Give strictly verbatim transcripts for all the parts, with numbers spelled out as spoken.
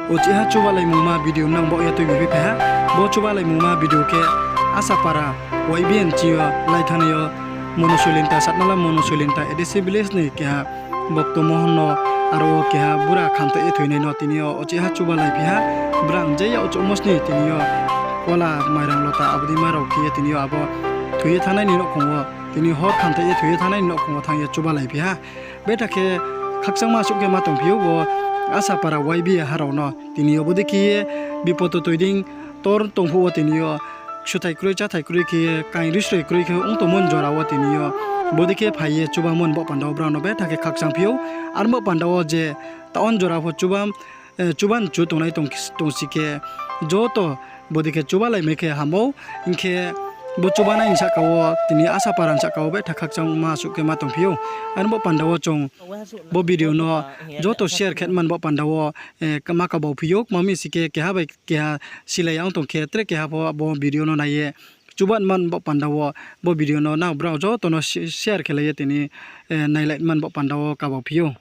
Uchih ha chubalaimungma video nang baoh ye tuibi phai ha. Bo chubalaimungma video khe Asapara Y B N ching yo lai thani yo Monosoilinta, Satnala Monosoilinta A D C village ni keha Bokto Mohon no aro wo keha bura khamthaih ye thoinai no tini yo uchih ha chubalai phi ha. Brang je yak chuhmo sni tini yo kola mairang lota abo dei ma rao khe ye tini yo abo thoi ye thanngnai ni nouhkhong wo, tini hor khamthaih ye thoi ye thanngnai ni nouhkhong wo thanng ye chubalai phi ha. Betha khe khakchangma suh khe ma tongphi ou bo Asapara Y B A ha rao no tini yo bodei khe ye bipodo toi dei tor tong phuh wo tini yo ksuthai kroi, cháthai kroi khe ye, kaing risroi kroi khe ong tongmo ni jora wo tini yo bodei khe phai ye chubamo ni baoh panda wo brao no betha khe khakchang phi ou. Aro baoh panda wo je taoh ni jora pho chuba, eh, chuba ni chu tongnai tong, tongsi khe joto bodei khe chubalaimai khe ham ou. Hing khe bo chubanai ni sahka wo tini Asapara ni sahka wo betha khakchangma suh khe ma tongphi ou. Aro baoh panda wo chung bo video no joto share khe man baoh panda wo, eh, ma kabau phi ou. Kma mi si khe keha bai keha silai ya ong tong khe tre keha pho bo video no nai ye chuba man baoh panda wo bo video no nrao brao joto no share khe lai ye tini, eh, nailai man baoh panda wo kabau phi ou.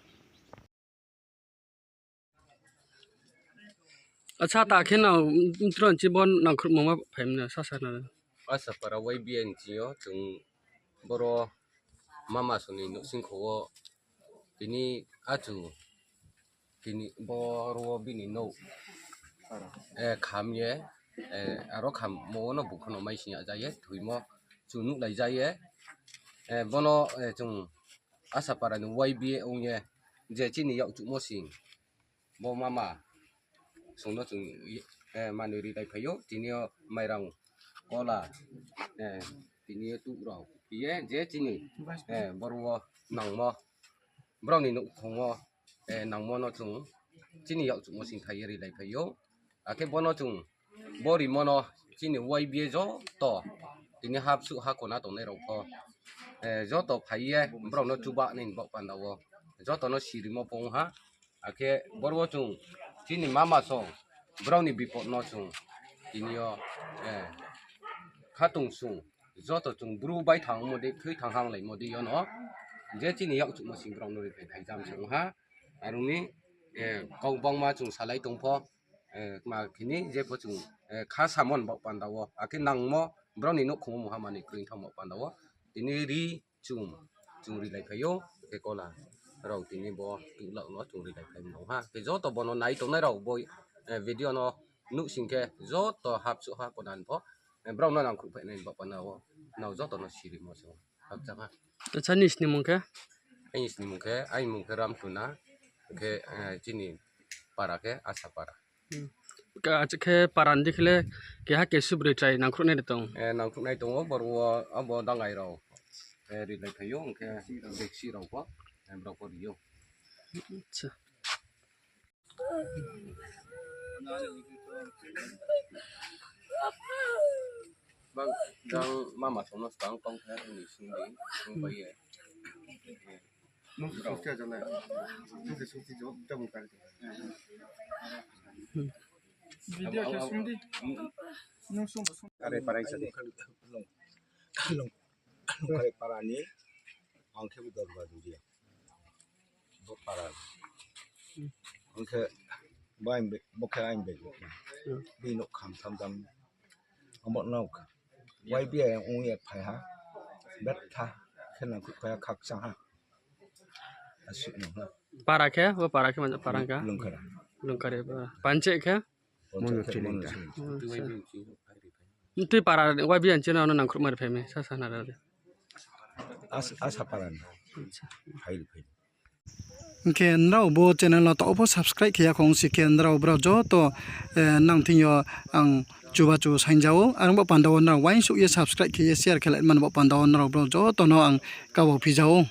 Acha, ta khe nang, mtron chi bo nangkhruhmo ma phai mano, sasa na. Asapara Y B A ni ching yo chung boro mama song ni nouhsingkho wo tini achu tini boro wo bini nouh, eh, kham ye, eh, aro khammo wo no bukho no maising ya ja ye thoimo chung nuhlai ja ye, eh, bono, eh, chung Asapara ni Y B A ong ye je chini yak chuhmo sing bo mama song no chung, eh, manoi rilai phai ou, tini yo mairang kola, eh, tini yo tuh rao ye je chini, eh, boro wo nangmo, brao ni nouhkhong wo, eh, nangmo no chung chini yak chuhmo sing thai ye rilai phai ou. Akhe bono chung bo rimo no chini Y B A joto tini hapsuh hakona tongnai rao pho, eh, joto phai ye brao no chuba nai ni baoh panda wo joto no sirimo pho ong ha. Akhe boro wo chung chini mama song brao ni bipod no chung tini yo, eh, khatungsung joto chung bru bai thangmo dei, thoi thang hanglaimo dei yo no je chini yak chuhmo sing brao no ri phai phai jam se ong ha. Aro ni, eh, kau bangma chung salai tong pho, eh, kma khini je pho chung, eh, kha samo ni baoh panda wo, akhe nangmo brao ni nouhkhong wo mungha manoi kroi thanng baoh panda wo tini ri chung, chung rilai phai ou, khe kola rao tini bo tuhlak no chung rilai phai nang ha. Khe joto bono nai tongnai rao bo, eh, video no nuhsing khe joto hapsuh hakona ni pho, eh, brao no nangkhruh phainai ni baoh panda wo nrao joto no sirimo se ong. Acha, nini snimung khe? Aini snimung khe, aini mung khe Ramtuna, khe, eh, chini para khe Asapara. Acha khe para ni dei khe le keha kesu broi chrai nangkhruhnai de tong? Eh, nangkhruhnai tong ou, boro wo abo dangai rao, eh, rilai phai ou, hing khe deksi rao pho, eh, brao pho ri ou. Jang mama song no skang tong khe ni sing di, sing bai ye. Are para ni, ang khe bo dorbar di. Bo para ni. Ang khe bo khe aini bag. Bini nouh kham tham tham. Abo no Y B A ong ye phai ha. Betha khe nangkhruh phai ha, khakchang ha. Para khe, bo para khe manjak para kha? Lungkari. Lungkari, panchayat khe? Mtui para Y B A ni ching no nangkhruhma ri phai mi, sasa na ra de. Asapara ni. Phai ri phai. Hing khe nrao bo channel no taoh pho subscribe khe ya khong si khe nrao brao joto, eh, nang thing yo ang chubachu saing ja ou, aro baoh panda wo nrao uaingsouh ye subscribe khe ye share khe lai man baoh panda wo nrao brao joto no ang kabo phi ja ou.